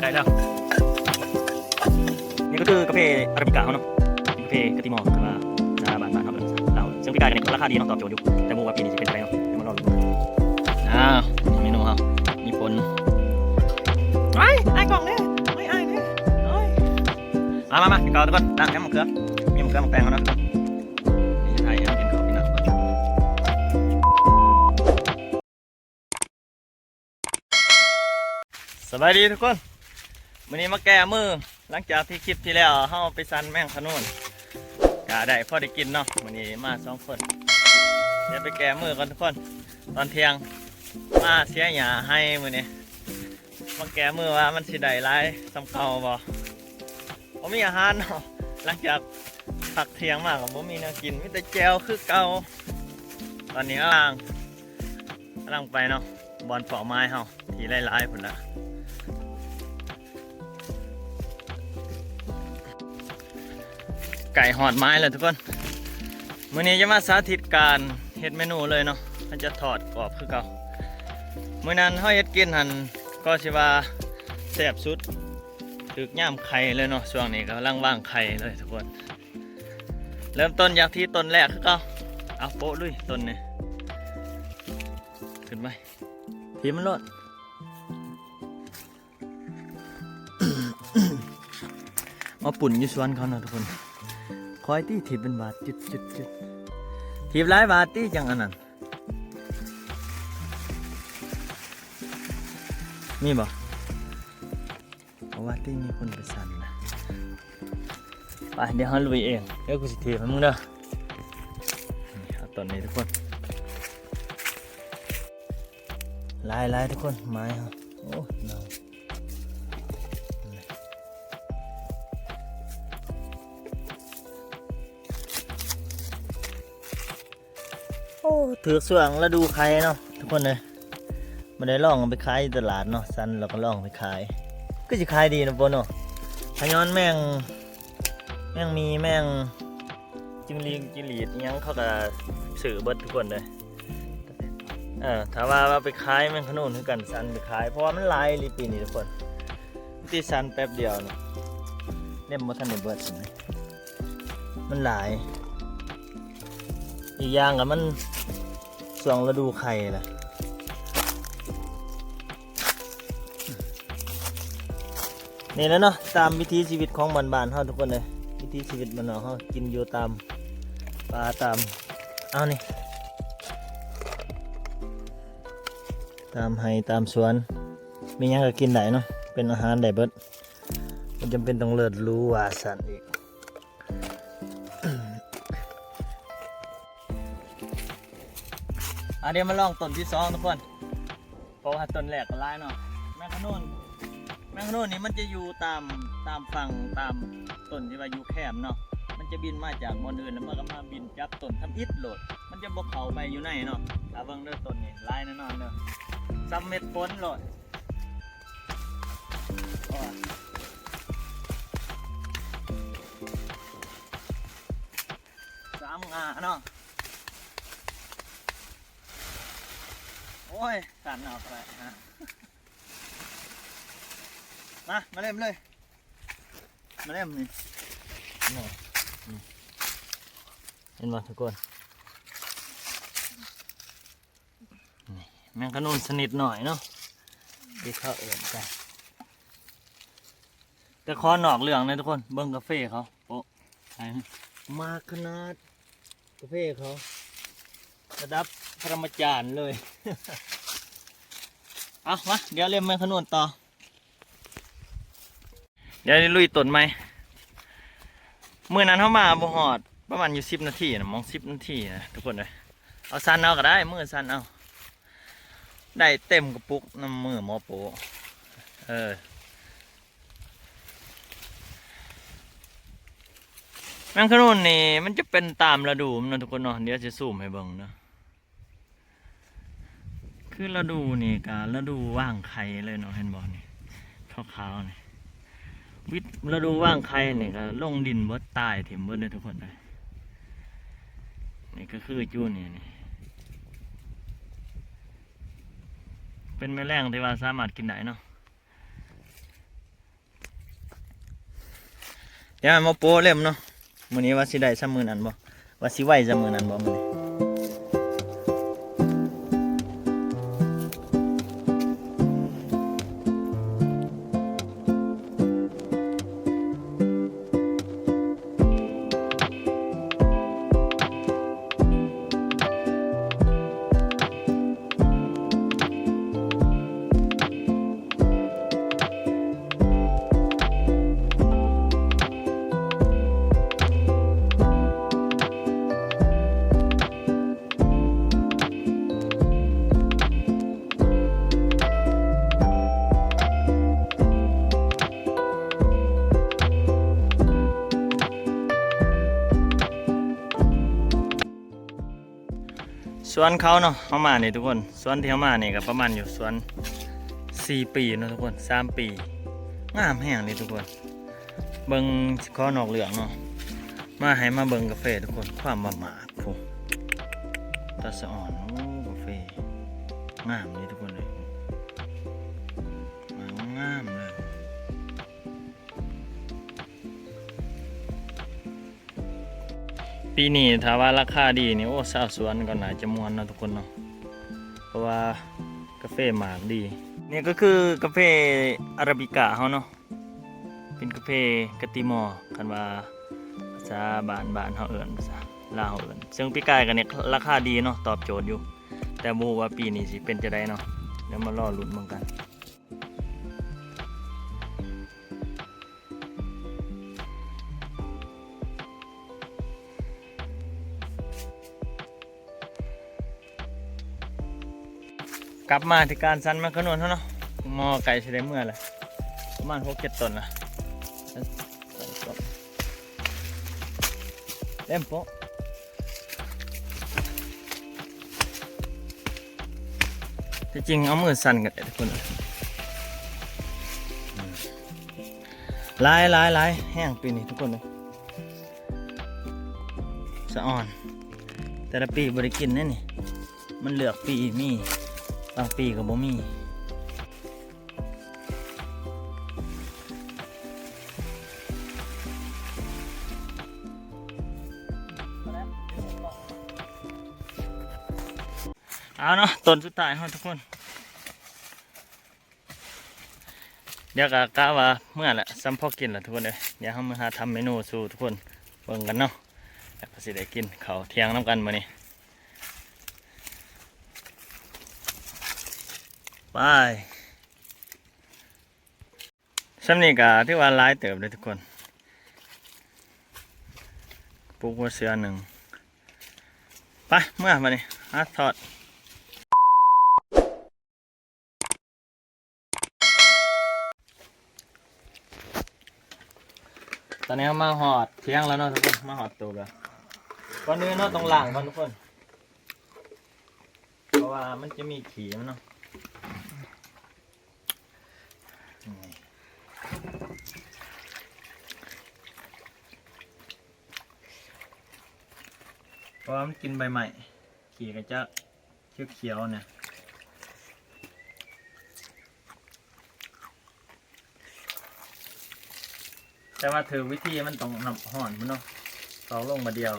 ໃກ້ແລ້ວ. ນີ້ກໍຄືກາເຟອາຣາບິກາເຮົາເນາະ, ເປັນກາເຟກະຕິມໍ ຫຼືວ່າ ອ່າ ບ້ານ ບ້ານເຮົາເອີ້ນລາວ, ເຊິ່ງປີກາຍກໍນີ້ກໍລາຄາດີເນາະ, ຕອບໂຈດຢູ່, ແຕ່ບໍ່ຮູ້ວ່າປີນີ້ຊິເປັນຈັ່ງໃດເນາະ, ດຽວມາລໍລຸ້ນ. ອ້າວ ເມນູເຮົາມີຝົນ. ອ້າຍ ອ້າຍກ້ອງເດ້, ອ້າຍ ອ້າຍເດ້, ໂອ້ຍ. ມາ ມາ ມາ ກິນເຂົ້າທຸກຄົນ, ລ້າງແຄມໝາກເຂືອ, ມີໝາກເຂືອໝາກແຕງເຮົາເນາະທຸກຄົນ. ນີ້ຊິຖ່າຍໃຫ້ເຮົາກິນເຂົ້າກິນນ້ຳກ່ອນ. ສະບາຍດີທຸກຄົນ, ມື້ນີ້ມາແກ້ມື ຫຼັງຈາກທີ່ຄລິບທີ່ແລ້ວເຮົາໄປສັນແມງຂະນູນ ກະໄດ້ພໍໄດ້ກິນເນາະ. ມື້ນີ້ມາສອງຄົນ, ດຽວໄປແກ້ມືກ່ອນທຸກຄົນ. ຕອນທ່ຽງມາເສຍຫຍ້າໄຮ່ມື້ນີ້, ມາແກ້ມືວ່າມັນຊິໄດ້ຫຼາຍສ່ຳເກົ່າບໍ່. ບໍ່ມີອາຫານເນາະ, ຫຼັງຈາກພັກທ່ຽງມາກໍບໍ່ມີແນວກິນ, ມີແຕ່ແຈ່ວຄືເກົ່າ. ຕອນນີ້ກຳລັງ ກຳລັງໄປເນາະ, ບ່ອນເປົ້າໝາຍເຮົາທີ່ຫຼາຍໆພຸ້ນລະ. ໃກ້ຮອດໝາຍແລ້ວທຸກຄົນ. ມື້ນີ້ຈະມາສາທິດການເຮັດເມນູເລີຍເນາະ, ເຮົາຈະທອດກອບຄືເກົ່າ. ມື້ນັ້ນເຮົາເຮັດກິນຫັ້ນ ກໍຊິວ່າແຊບສຸດ, ຖືກຍາມໄຂ່ເລີຍເນາະ. ຊ່ວງນີ້ກຳລັງວາງໄຂ່ເລີຍທຸກຄົນ. ເລີ່ມຕົ້ນຈາກທີ່ຕົ້ນແລກຄືເກົ່າ. ເອົາ ໂປະລຸຍຕົ້ນນີ້, ຂຶ້ນໄປ ຖິ້ມມັນໂລດ. ມາປຸ້ນຢູ່ສວນເຂົາເນາະທຸກຄົນ. ຂ້ອຍຕິຖີບເປັນບາດ ຈຸດໆໆ, ຖີບຫຼາຍບາດຕິ ຈັ່ງອັນນັ້ນ. ມີບໍ່? ເພາະວ່າຕິມີຄົນໄປສັນນະ. ໄປ ດຽວເຮົາລຸຍເອງ, ດຽວກູຊິຖີບໃຫ້ມຶງເດີ. ນີ້ ເອົາຕົ້ນນີ້ທຸກຄົນ, ຫຼາຍໆທຸກຄົນ, ໄມ້ເຮົາ. ໂອ້ ເນົ່າ. ໂອ້ ຖືກຊ່ວງລະດູໄຂ່ເນາະທຸກຄົນເອີຍ. ບໍ່ໄດ້ລອງເອົາໄປຂາຍຢູ່ຕະຫຼາດເນາະ, ສັນແລ້ວກໍລອງເອົາໄປຂາຍ ຄືຊິຂາຍດີເນາະໂປເນາະ. ຂະຍ້ອນແມງ ແມງໝີ່ ແມງຈິງຫຼີກ ຈິງຫຼີດ ອີ່ຫຍັງ ເຂົາກໍຊື້ເບິດທຸກຄົນເລີຍ. ເອີ ຖ້າວ່າ ວ່າໄປຂາຍແມງຂະນູນຄືກັນ, ສັນໄປຂາຍ ເພາະວ່າມັນຫຼາຍອີ່ຫຼີປີນີ້ທຸກຄົນ. ຕິສັນແປັບດຽວນີ້ ເລັມບໍ່ທັນໄດ້ເບິດ, ມັນຫຼາຍ. ອີກຢ່າງກໍມັນຊ່ວງລະດູໄຂ່ລະ. ນີ້ແຫຼະເນາະ ຕາມວິຖີຊີວິດຂອງບ້ານໆເຮົາທຸກຄົນເອີຍ, ວິຖີຊີວິດບ້ານນອກເຮົາ ກິນຢູ່ຕາມປ່າຕາມ ເອົານີ້ ຕາມໄຮ່ຕາມສວນ, ມີຫຍັງກໍກິນໄດ້ເນາະ, ເປັນອາຫານໄດ້ເບິດ, ບໍ່ຈຳເປັນຕ້ອງເລີດຫຼູວ່າຊັ້ນອີກ. ອ່າ ດຽວມາລອງຕົ້ນທີສອງທຸກຄົນ, ເພາະວ່າຕົ້ນແລກກໍຫຼາຍເນາະ. ແມງຂະນູນ ແມງຂະນູນນີ້ມັນຈະຢູ່ຕາມ ຕາມຝັ່ງ ຕາມຕົ້ນທີ່ວ່າຢູ່ແຄມເນາະ, ມັນຈະບິນມາຈາກບ່ອນອື່ນ ແລ້ວມັນກໍມາບິນຈັບຕົ້ນທຳອິດໂລດ, ມັນຈະບໍ່ເຂົ້າໄປຢູ່ໃນເນາະ. ຖ້າເບິ່ງເດີ ຕົ້ນນີ້ຫຼາຍແນ່ນອນເດີ, ສ່ຳເມັດຝົນໂລດ. ສາມງາເນາະ. ໂອ້ຍ ສັນເອົາໄປ ມາ ມາເລັມເລີຍ, ມາເລັມນີ້ ເຫັນບໍ່ທຸກຄົນ? ນີ້ ແມງຂະນູນຊະນິດນ້ອຍເນາະ ທີ່ເຂົາເອີ້ນກັນ. ແຕ່ຂໍນອກເລື່ອງແດ່ທຸກຄົນ, ເບິ່ງກາເຟເຂົາ ໂອ້ ໄປ ມາກຂະໜາດ ກາເຟເຂົາ ລະດັບປະລະມາຈານເລີຍ. ເອົາ ມາ ດຽວເລັມແມງຂະນູນຕໍ່. ດຽວໄດ້ລຸຍຕົ້ນໃໝ່. ມື້ນັ້ນເຮົາມາບໍ່ຮອດ ປະມານຢູ່ສິບນາທີນະ, ມອງສິບນາທີນະທຸກຄົນເອີຍ. ເອົາສັ່ນເອົາກໍໄດ້, ມືສັ່ນເອົາ. ໄດ້ເຕັມກະປຸກນຳມືໝໍໂປ. ເອີ ແມງຂະນູນນີ້ມັນຈະເປັນຕາມລະດູມັນເນາະທຸກຄົນເນາະ. ດຽວຊິຊູມໃຫ້ເບິ່ງເນາະ. ຄືລະດູນີ້ກະລະດູວາງໄຂ່ເລີຍເນາະ, ເຫັນບໍ່ນີ້ ຂາວໆນີ້. ວິດລະດູວາງໄຂ່ນີ້ກະລົງດິນເບິດ, ຕາຍຖິ້ມເບິດເລີຍທຸກຄົນເອີຍ. ນີ້ກໍຄືຈຸນີ້ນີ້ ເປັນແມະແລງທີ່ວ່າສາມາດກິນໄດ້ເນາະ. ຢ່າມາໂປະເຫຼັ້ມເນາະ. ມື້ນີ້ວ່າຊິໄດ້ສ່ຳມື້ນັ້ນບໍ່? ວ່າຊິໄວສ່ຳມື້ນັ້ນບໍ່ມື້ນີ້? ສວນເຂົາເນາະ ເຮົາມານີ້ທຸກຄົນ ສວນທີ່ເຮົາມານີ້ກໍປະມານຢູ່ສວນສີ່ປີເນາະທຸກຄົນ ສາມປີ ງາມແຮງເດ້ທຸກຄົນ. ເບິ່ງ ຂໍນອກເລື່ອງເນາະ ມາໃຫ້ມາເບິ່ງກາເຟທຸກຄົນ ຄວາມວ່າໝາກພຸ້ນ ຕາສະອອນ. ໂອ້ ກາເຟງາມເດ້ທຸກຄົນເອີຍ ໝາກງາມເລີຍ. ປີນີ້ຖ້າວ່າລາຄາດີນີ້ ໂອ້ ຊາວສວນກໍໜ້າຈະມ່ວນເນາະທຸກຄົນເນາະ ເພາະວ່າກາເຟໝາກດີ. ນີ້ກໍຄືກາເຟອາຣາບິກາເຮົາເນາະ ເປັນກາເຟກະຕິມໍ ຄັນວ່າພາສາບ້ານ ບ້ານເຮົາເອີ້ນ ພາສາລາວເຮົາເອີ້ນ. ເຊິ່ງປີກາຍກໍນີ້ລາຄາດີເນາະ ຕອບໂຈດຢູ່ ແຕ່ບໍ່ຮູ້ວ່າປີນີ້ຊິເປັນຈັ່ງໃດເນາະ ດຽວມາລໍລຸ້ນເບິ່ງກັນ. ກັບມາທີ່ການສັນໝາກຂະໜູນເຮົາເນາະ ໝໍ້ໃກ້ຊິໄດ້ເມືອແລ້ວ ປະມານຫົກເຈັດຕົ້ນລະ ເຕັມໂປະ. ທີ່ຈິງເອົາມືສັ່ນກໍໄດ້ທຸກຄົນ ຫຼາຍໆໆ ແຮງປີນີ້ທຸກຄົນເອີຍ ສະອອນ. ແຕ່ລະປີບໍ່ໄດ້ກິນເດ້ນີ້ ມັນເລືອກປີມີ ບາງປີກໍບໍ່ມີ. ເອົາເນາະ ຕົ້ນສຸດທ້າຍເຮົາທຸກຄົນ ດຽວກໍກະວ່າເມືອແຫຼະ ສ່ຳພໍກິນແຫຼະທຸກຄົນເອີຍ. ດຽວເຮົາມາຫາທຳເມນູສູ່ທຸກຄົນເບິ່ງກັນເນາະ ແລ້ວກໍຊິໄດ້ກິນເຂົ້າທ່ຽງນຳກັນມື້ນີ້. ໄປ ສ່ຳນີ້ກໍຖືວ່າຫຼາຍເຕີບເດ້ທຸກຄົນ ປຸກຫົວເສືອໜຶ່ງ. ໄປ ເມືອບາດນີ້ ຫາທອດ. ຕອນນີ້ເຮົາມາຮອດທ່ຽງແລ້ວເນາະທຸກຄົນ ມາຮອດຕູບແລ້ວ. ກ່ອນອື່ນເຮົາຕ້ອງລ້າງກ່ອນທຸກຄົນ ເພາະວ່າມັນຈະມີຂີ້ມັນເນາະ ເພາະວ່າມັນກິນໃບໄມ້ ຂີ້ກໍຈະ ຂຽວໆ ນະ ແຕ່ວ່າຖືກວິທີມັນຕ້ອງນ້ຳຮ້ອນພຸ້ນເນາະ ຕອກລົງບາດດຽວ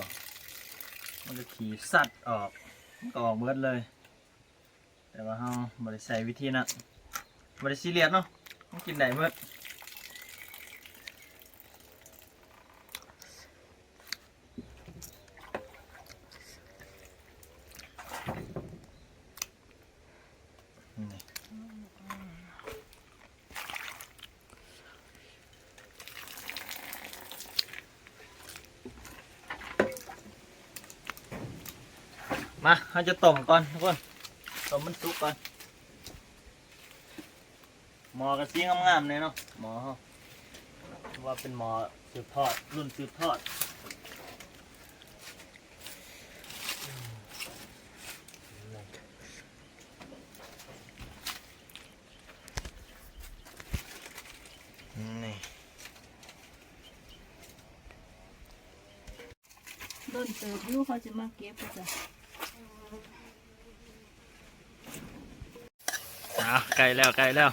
ມັນກໍຂີ້ຊັດອອກ ມັນກໍອອກເບິດເລີຍ. ແຕ່ວ່າເຮົາບໍ່ໄດ້ໃຊ້ວິທີນັ້ນ ບໍ່ໄດ້ຊີຣຽສເນາະ ມັນກິນໄດ້ເບິດ. ມາ ເຮົາຈະຕົ້ມກ່ອນທຸກຄົນ ຕົ້ມມັນສຸກກ່ອນ. ໝໍ້ກໍສີງາມໆ ແດ່ເນາະ ໝໍ້ເຮົາ ວ່າເປັນໝໍ້ສືບທອດ ລຸ້ນສືບທອດ. ນີ້ ດົນເຕີບຢູ່ ເຂົາຈະມາເກັບວ່າຊັ້ນ. ອ້າວ ໃກ້ແລ້ວ ໃກ້ແລ້ວ.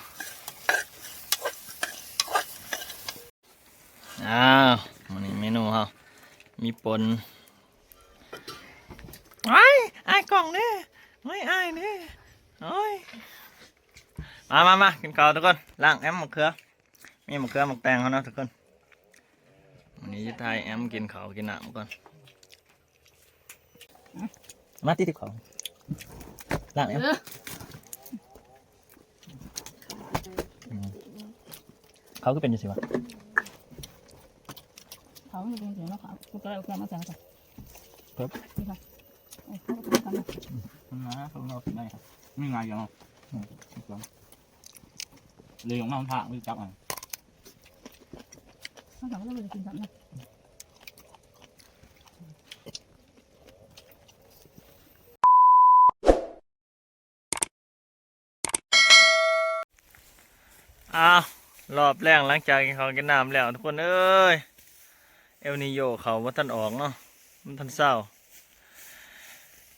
ອ້າວ ມື້ນີ້ເມນູເຮົາມີປົ່ນ ໂອ້ຍ ອາຍກ້ອງເດ້ ໂອ້ຍ ອາຍເດ້ ໂອ້ຍ ມາ ມາ ມາ ກິນເຂົ້າທຸກຄົນ ລ້າງແອມໝາກເຂືອ ມີໝາກເຂືອໝາກແຕງເຮົາເນາະທຸກຄົນ ມື້ນີ້ຊິຖ່າຍແອມກິນເຂົ້າກິນນ້ຳກ່ອນ ມາຕິດເຂົ້າ ລ້າງແອມ ເອີ ອືມ ເຂົາຄືເປັນຈັ່ງຊີ້ວະ ເຂົາມັນເປັນຈັ່ງຊີ້ເນາະ ເຂົາ ເຂົາກໍເອົາເຄື່ອງມາໃສ່ ເອີ ນີ້ຄ່ະ ເອີ ເຂົາກໍເປັນຈັ່ງຊີ້ ມັນຫາ ເຂົາເອົາກິນໄດ້ ມີງ່າຍດຽວເນາະ ອືມ ເລີຍອອກມາ ມັນພາກ ມັນຈັບເອົາ ເຮົາກໍບໍ່ໄດ້ກິນຊ້ຳເນາະ ອ້າວ ລອບແລງ ຫຼັງຈາກກິນເຂົ້າກິນນ້ຳແລ້ວ ທຸກຄົນເອີຍ ເອລນີໂຍເຂົ້າບໍ່ທັນອອກເນາະ ມັນທັນເຊົ້າ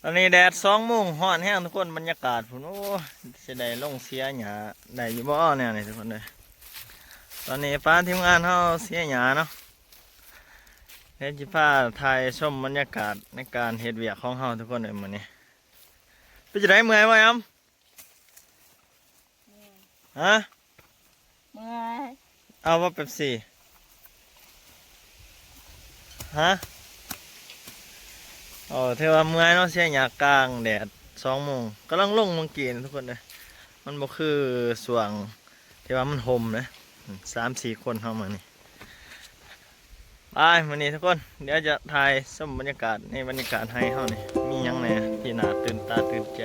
ຕອນນີ້ແດດສອງໂມງ ຮ້ອນແຮງທຸກຄົນ ບັນຍາກາດພຸ້ນ ໂອ້ຍ ຊິໄດ້ລົງເສຍຫຍ້າໄດ້ຢູ່ບໍ່ແນວນີ້ທຸກຄົນເອີຍ ຕອນນີ້ປາທີມງານເຮົາເສຍຫຍ້າເນາະ ດຽວຊິພາຖ່າຍຊົມບັນຍາກາດໃນການເຮັດວຽກຂອງເຮົາທຸກຄົນເອີຍ ມື້ນີ້ ເປັນຈັ່ງໃດ ເມື່ອຍບໍ່ແອມ? ຮະ? ເມື່ອຍ ເອົາບໍ່ເປັບຊີ? ຮະ? ໂອ້ ຖືວ່າເມື່ອຍເນາະ ເສຍຫຍ້າກາງແດດ ສອງໂມງ ກຳລັງລົງເມື່ອກີ້ນີ້ທຸກຄົນເອີຍ ມັນບໍ່ຄືຊ່ວງທີ່ວ່າມັນຮົ່ມເດ້ ສາມສີ່ຄົນເຮົາມານີ້ ໄປ ມື້ນີ້ທຸກຄົນ ດຽວຈະຖ່າຍຊົມບັນຍາກາດ ໃນບັນຍາກາດໄຮ່ເຮົານີ້ ມີຫຍັງແດ່ທີ່ໜ້າຕື່ນຕາຕື່ນໃຈ.